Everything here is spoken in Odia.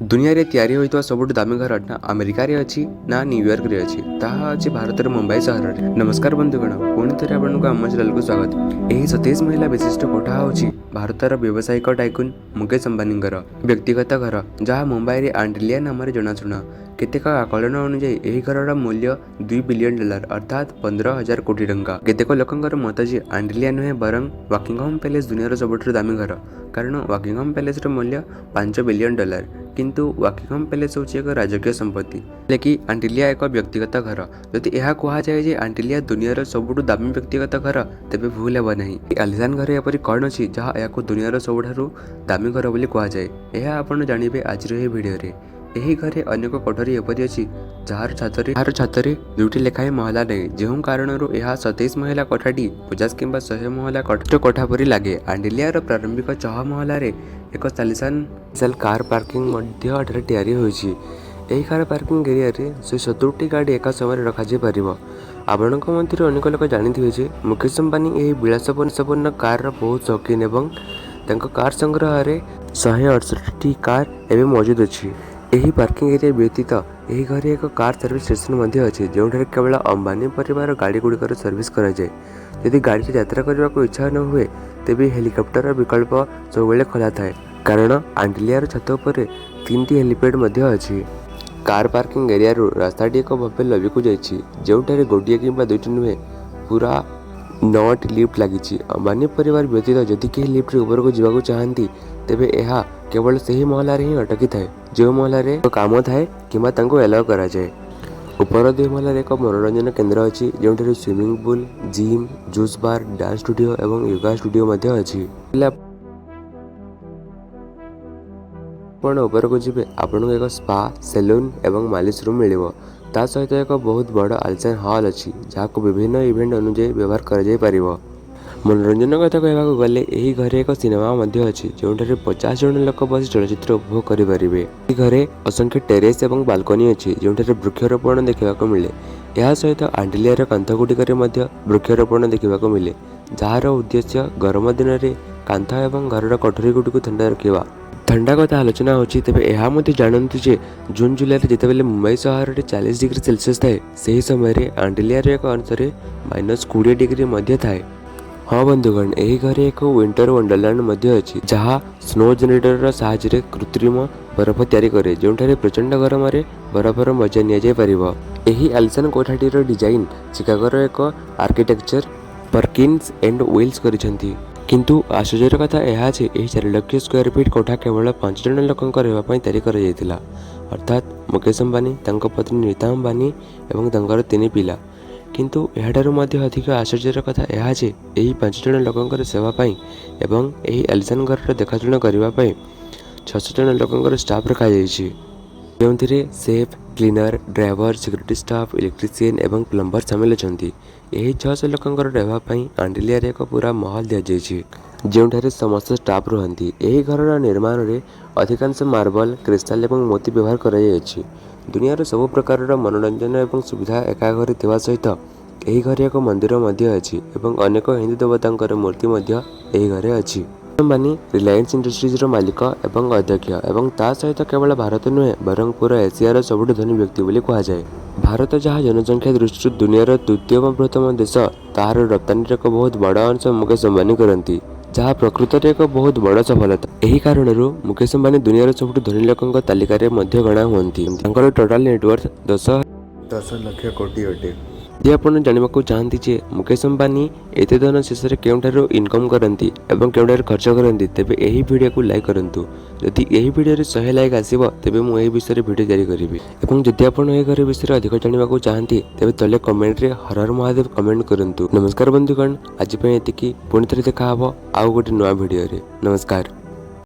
ଦୁନିଆରେ ତିଆରି ହୋଇଥିବା ସବୁଠୁ ଦାମୀ ଘର ନା ଆମେରିକାରେ ଅଛି, ନା ନ୍ୟୁୟର୍କରେ ଅଛି, ତାହା ଅଛି ଭାରତର ମୁମ୍ବାଇ ସହରରେ। ନମସ୍କାର ବନ୍ଧୁଗଣ, ପୁଣି ଥରେ ଆପଣଙ୍କୁ ଆମ ଚ୍ୟାନେଲକୁ ସ୍ୱାଗତ। ଏହି 27 ମହଲା ବିଶିଷ୍ଟ କୋଠା ହେଉଛି ଭାରତର ବ୍ୟବସାୟିକ ଟାଇକୁନ୍ ମୁକେଶ ଅମ୍ବାନୀଙ୍କର ବ୍ୟକ୍ତିଗତ ଘର, ଯାହା ମୁମ୍ବାଇରେ ଆଣ୍ଟିଲିଆ ନାମରେ ଜଣାଶୁଣା। କେତେକ ଆକଳନ ଅନୁଯାୟୀ ଏହି ଘରର ମୂଲ୍ୟ 2 ବିଲିୟନ ଡଲାର, ଅର୍ଥାତ୍ 15,000 କୋଟି ଟଙ୍କା। କେତେକ ଲୋକଙ୍କର ମତ ଯେ ଆଣ୍ଟିଲିଆ ନୁହେଁ, ବରଂ ବକିଂହାମ ପ୍ୟାଲେସ୍ ଦୁନିଆର ସବୁଠାରୁ ଦାମୀ ଘର, କାରଣ ବକିଂହାମ ପ୍ୟାଲେସ୍ର ମୂଲ୍ୟ 5 ବିଲିୟନ ଡଲାର। କିନ୍ତୁ ବକିଂହାମ ପ୍ୟାଲେସ୍ ହେଉଛି ଏକ ରାଜକୀୟ ସମ୍ପତ୍ତି, ହେଲେ କି ଆଣ୍ଟିଲିଆ ଏକ ବ୍ୟକ୍ତିଗତ ଘର। ଯଦି ଏହା କୁହାଯାଏ ଯେ ଆଣ୍ଟିଲିଆ ଦୁନିଆର ସବୁଠୁ ଦାମୀ ବ୍ୟକ୍ତିଗତ ଘର, ତେବେ ଭୁଲ ହେବ ନାହିଁ। ଏହି ଆଲିସାନ ଘରେ ଏପରି କ'ଣ ଅଛି ଯାହା ଏହାକୁ ଦୁନିଆର ସବୁଠାରୁ ଦାମୀ ଘର ବୋଲି କୁହାଯାଏ? ଏହା ଆପଣ ଜାଣିବେ ଆଜିର ଏହି ଭିଡ଼ିଓରେ। ଏହି ଘରେ ଅନେକ କୋଠରୀ ଏପରି ଅଛି ଯାହାର ଛାତରେ ଦୁଇଟି ଲେଖାଏଁ ମହଲା ନାହିଁ, ଯେଉଁ କାରଣରୁ ଏହା 27 ମହଲା କୋଠାଟି 50 କିମ୍ବା 100 ମହଲା କୋଠା ପରି ଲାଗେ। ଆଣ୍ଟିଲିଆର ପ୍ରାରମ୍ଭିକ ଛଅ ମହଲାରେ ଏକ ଆଲିସାନ କାର୍ ପାର୍କିଂ ମଧ୍ୟ ଏଠାରେ ତିଆରି ହୋଇଛି। ଏହି କାର୍ ପାର୍କିଂ ଏରିଆରେ 170ଟି ଗାଡ଼ି ଏକା ସମୟରେ ରଖାଯାଇପାରିବ। ଆପଣଙ୍କ ମଧ୍ୟରୁ ଅନେକ ଲୋକ ଜାଣିଥିବେ ଯେ ମୁକେଶ ଅମ୍ବାନୀ ଏହି ବିଳାସପୂର୍ଣ୍ଣ କାରର ବହୁତ ଶୌକିନ ଏବଂ ତାଙ୍କ କାର୍ ସଂଗ୍ରହରେ 168ଟି କାର୍ ଏବେ ମହଜୁଦ ଅଛି। ଏହି ପାର୍କିଂ ଏରିଆ ବ୍ୟତୀତ ଏହି ଘରେ ଏକ କାର୍ ସର୍ଭିସ୍ ଷ୍ଟେସନ ମଧ୍ୟ ଅଛି, ଯେଉଁଠାରେ କେବଳ ଅମ୍ବାନୀ ପରିବାର ଗାଡ଼ିଗୁଡ଼ିକର ସର୍ଭିସ୍ କରାଯାଏ। ଯଦି ଗାଡ଼ିରେ ଯାତ୍ରା କରିବାକୁ ଇଚ୍ଛା ନ ହୁଏ, ତେବେ ହେଲିକପ୍ଟରର ବିକଳ୍ପ ସବୁବେଳେ ଖୋଲା ଥାଏ, କାରଣ ଆଣ୍ଟିଲିଆର ଛାତ ଉପରେ ତିନିଟି ହେଲିପ୍ୟାଡ୍ ମଧ୍ୟ ଅଛି। କାର୍ ପାର୍କିଂ ଏରିଆରୁ ରାସ୍ତାଟି ଏକ ଭବ୍ୟ ଲବିକୁ ଯାଇଛି, ଯେଉଁଠାରେ ଗୋଟିଏ କିମ୍ବା ଦୁଇଟି ନୁହେଁ, ପୁରା ନଅଟି ଲିଫ୍ଟ ଲାଗିଛି। ଅମ୍ବାନୀ ପରିବାର ବ୍ୟତୀତ ଯଦି କେହି ଲିଫ୍ଟରେ ଉପରକୁ ଯିବାକୁ ଚାହାନ୍ତି, ତେବେ ଏହା କେବଳ ସେହି ମହଲାରେ ହିଁ ଅଟକିଥାଏ ଯେଉଁ ମହଲାରେ କାମ ଥାଏ କିମ୍ବା ତାଙ୍କୁ ଏଲାଉ କରାଯାଏ। ଉପର ଦୁଇ ମହଲାରେ ଏକ ମନୋରଞ୍ଜନ କେନ୍ଦ୍ର ଅଛି, ଯେଉଁଠାରେ swimming pool, gym, juice bar, dance studio ଏବଂ ୟୋଗା ଷ୍ଟୁଡିଓ ମଧ୍ୟ ଅଛି। ଆପଣ ଉପରକୁ ଯିବେ, ଆପଣଙ୍କୁ ଏକ ସ୍ପା, ସେଲୁନ୍ ଏବଂ ମାଲିସ ରୁମ୍ ମିଳିବ। ତା ସହିତ ଏକ ବହୁତ ବଡ଼ ଆଲିସାନ ହଲ୍ ଅଛି, ଯାହାକୁ ବିଭିନ୍ନ ଇଭେଣ୍ଟ ଅନୁଯାୟୀ ବ୍ୟବହାର କରାଯାଇପାରିବ। ମନୋରଞ୍ଜନ କଥା କହିବାକୁ ଗଲେ ଏହି ଘରେ ଏକ ସିନେମା ମଧ୍ୟ ଅଛି, ଯେଉଁଠାରେ 50 ଜଣ ଲୋକ ବସି ଚଳଚ୍ଚିତ୍ର ଉପଭୋଗ କରିପାରିବେ। ଏହି ଘରେ ଅସଂଖ୍ୟ ଟେରେସ୍ ଏବଂ ବାଲକୋନି ଅଛି, ଯେଉଁଠାରେ ବୃକ୍ଷରୋପଣ ଦେଖିବାକୁ ମିଳେ। ଏହା ସହିତ ଆଣ୍ଟିଲିଆର କାନ୍ଥଗୁଡ଼ିକରେ ମଧ୍ୟ ବୃକ୍ଷରୋପଣ ଦେଖିବାକୁ ମିଳେ, ଯାହାର ଉଦ୍ଦେଶ୍ୟ ଗରମ ଦିନରେ କାନ୍ଥ ଏବଂ ଘରର କୋଠରୀଗୁଡ଼ିକୁ ଥଣ୍ଡା ରଖିବା। ଥଣ୍ଡା କଥା ଆଲୋଚନା ହେଉଛି, ତେବେ ଏହା ମଧ୍ୟ ଜାଣନ୍ତୁ ଯେ ଜୁନ୍ ଜୁଲାଇରେ ଯେତେବେଳେ ମୁମ୍ବାଇ ସହରରେ 40 ଡିଗ୍ରୀ ସେଲସିୟସ୍ ଥାଏ, ସେହି ସମୟରେ ଆଣ୍ଟିଲିଆର ଏକ ଅଂଶରେ -20 ଡିଗ୍ରୀ ମଧ୍ୟ ଥାଏ। ହଁ ବନ୍ଧୁଗଣ, ଏହି ଘରେ ଏକ ୱିଣ୍ଟର ୱଣ୍ଡରଲ୍ୟାଣ୍ଡ ମଧ୍ୟ ଅଛି, ଯାହା ସ୍ନୋ ଜେନେରେଟରର ସାହାଯ୍ୟରେ କୃତ୍ରିମ ବରଫ ତିଆରି କରେ, ଯେଉଁଠାରେ ପ୍ରଚଣ୍ଡ ଗରମରେ ବରଫର ମଜା ନିଆଯାଇପାରିବ। ଏହି ଆଲିସାନ କୋଠାଟିର ଡିଜାଇନ୍ ଚିକାଗୋର ଏକ ଆର୍କିଟେକ୍ଚର ପର୍କିନ୍ସ ଆଣ୍ଡ ୱିଲ୍ସ କରିଛନ୍ତି। କିନ୍ତୁ ଆଶ୍ଚର୍ଯ୍ୟର କଥା ଏହା ଯେ ଏହି 4 ଲକ୍ଷ ସ୍କୋୟାର ଫିଟ୍ କୋଠା କେବଳ ପାଞ୍ଚ ଜଣ ଲୋକଙ୍କ ରହିବା ପାଇଁ ତିଆରି କରାଯାଇଥିଲା, ଅର୍ଥାତ୍ ମୁକେଶ ଅମ୍ବାନୀ, ତାଙ୍କ ପତ୍ନୀ ନୀତା ଅମ୍ବାନୀ ଏବଂ ତାଙ୍କର ତିନି ପିଲା। କିନ୍ତୁ ଏହାଠାରୁ ମଧ୍ୟ ଅଧିକ ଆଶ୍ଚର୍ଯ୍ୟର କଥା ଏହା ଯେ ଏହି ପାଞ୍ଚ ଜଣ ଲୋକଙ୍କର ସେବା ପାଇଁ ଏବଂ ଏହି ଆଲିସାନ ଘରର ଦେଖାଶୁଣା କରିବା ପାଇଁ 600 ଜଣ ଲୋକଙ୍କର ଷ୍ଟାଫ୍ ରଖାଯାଇଛି, ଯେଉଁଥିରେ chef, cleaner, driver, security staff, electrician ଏବଂ ପ୍ଲମ୍ବର ସାମିଲ ଅଛନ୍ତି। ଏହି 600 ଲୋକଙ୍କର ରହିବା ପାଇଁ ଆଣ୍ଟିଲିଆରେ ଏକ ପୁରା ମହଲ ଦିଆଯାଇଛି, ଯେଉଁଠାରେ ସମସ୍ତ ଷ୍ଟାଫ୍ ରୁହନ୍ତି। ଏହି ଘରର ନିର୍ମାଣରେ ଅଧିକାଂଶ ମାର୍ବଲ, କ୍ରିଷ୍ଟାଲ ଏବଂ ମୋତି ବ୍ୟବହାର କରାଯାଇଅଛି। ଦୁନିଆର ସବୁ ପ୍ରକାରର ମନୋରଞ୍ଜନ ଏବଂ ସୁବିଧା ଏକା ଘରେ ଥିବା ସହିତ ଏହି ଘରେ ଏକ ମନ୍ଦିର ମଧ୍ୟ ଅଛି ଏବଂ ଅନେକ ହିନ୍ଦୁ ଦେବତାଙ୍କର ମୂର୍ତ୍ତି ମଧ୍ୟ ଏହି ଘରେ ଅଛି। ଅମ୍ବାନୀ ରିଲାଏନ୍ସ ଇଣ୍ଡଷ୍ଟ୍ରିଜର ମାଲିକ ଏବଂ ଅଧ୍ୟକ୍ଷ ଏବଂ ତା ସହିତ କେବଳ ଭାରତ ନୁହେଁ, ବରଂ ପୁରା ଏସିଆର ସବୁଠୁ ଧନୀ ବ୍ୟକ୍ତି ବୋଲି କୁହାଯାଏ। ଭାରତ, ଯାହା ଜନସଂଖ୍ୟା ଦୃଷ୍ଟିରୁ ଦୁନିଆର ଦ୍ୱିତୀୟ ବୃହତ୍ତମ ଦେଶ, ତାହାର ରପ୍ତାନିର ଏକ ବହୁତ ବଡ଼ ଅଂଶ ମୁକେଶ ଅମ୍ବାନୀ କରନ୍ତି, ଯାହା ପ୍ରକୃତରେ ଏକ ବହୁତ ବଡ଼ ସଫଳତା। ଏହି କାରଣରୁ ମୁକେଶ ଅମ୍ବାନୀ ଦୁନିଆର ସବୁଠୁ ଧନୀ ଲୋକଙ୍କ ତାଲିକାରେ ମଧ୍ୟ ଗଣା ହୁଅନ୍ତି। ତାଙ୍କର ଟୋଟାଲ ନେଟୱାର୍ଥ ଦଶ 10 ଲକ୍ଷ କୋଟି ଅଟେ। ଯଦି ଆପଣ ଜାଣିବାକୁ ଚାହାନ୍ତି ଯେ ମୁକେଶ ଅମ୍ବାନୀ ଏତେ ଧନ ଶେଷରେ କେଉଁଠାରୁ ଇନକମ୍ କରନ୍ତି ଏବଂ କେଉଁଠାରେ ଖର୍ଚ୍ଚ କରନ୍ତି, ତେବେ ଏହି ଭିଡ଼ିଓକୁ ଲାଇକ୍ କରନ୍ତୁ। ଯଦି ଏହି ଭିଡ଼ିଓରେ 100 ଲାଇକ୍ ଆସିବ, ତେବେ ମୁଁ ଏହି ବିଷୟରେ ଭିଡ଼ିଓ ତିଆରି କରିବି। ଏବଂ ଯଦି ଆପଣ ଏହି ଘର ବିଷୟରେ ଅଧିକ ଜାଣିବାକୁ ଚାହାନ୍ତି, ତେବେ ତଳେ କମେଣ୍ଟରେ ହର ହର ମହାଦେବ କମେଣ୍ଟ କରନ୍ତୁ। ନମସ୍କାର ବନ୍ଧୁଗଣ, ଆଜି ପାଇଁ ଏତିକି। ପୁଣି ଥରେ ଦେଖା ହେବ ଆଉ ଗୋଟେ ନୂଆ ଭିଡ଼ିଓରେ। ନମସ୍କାର।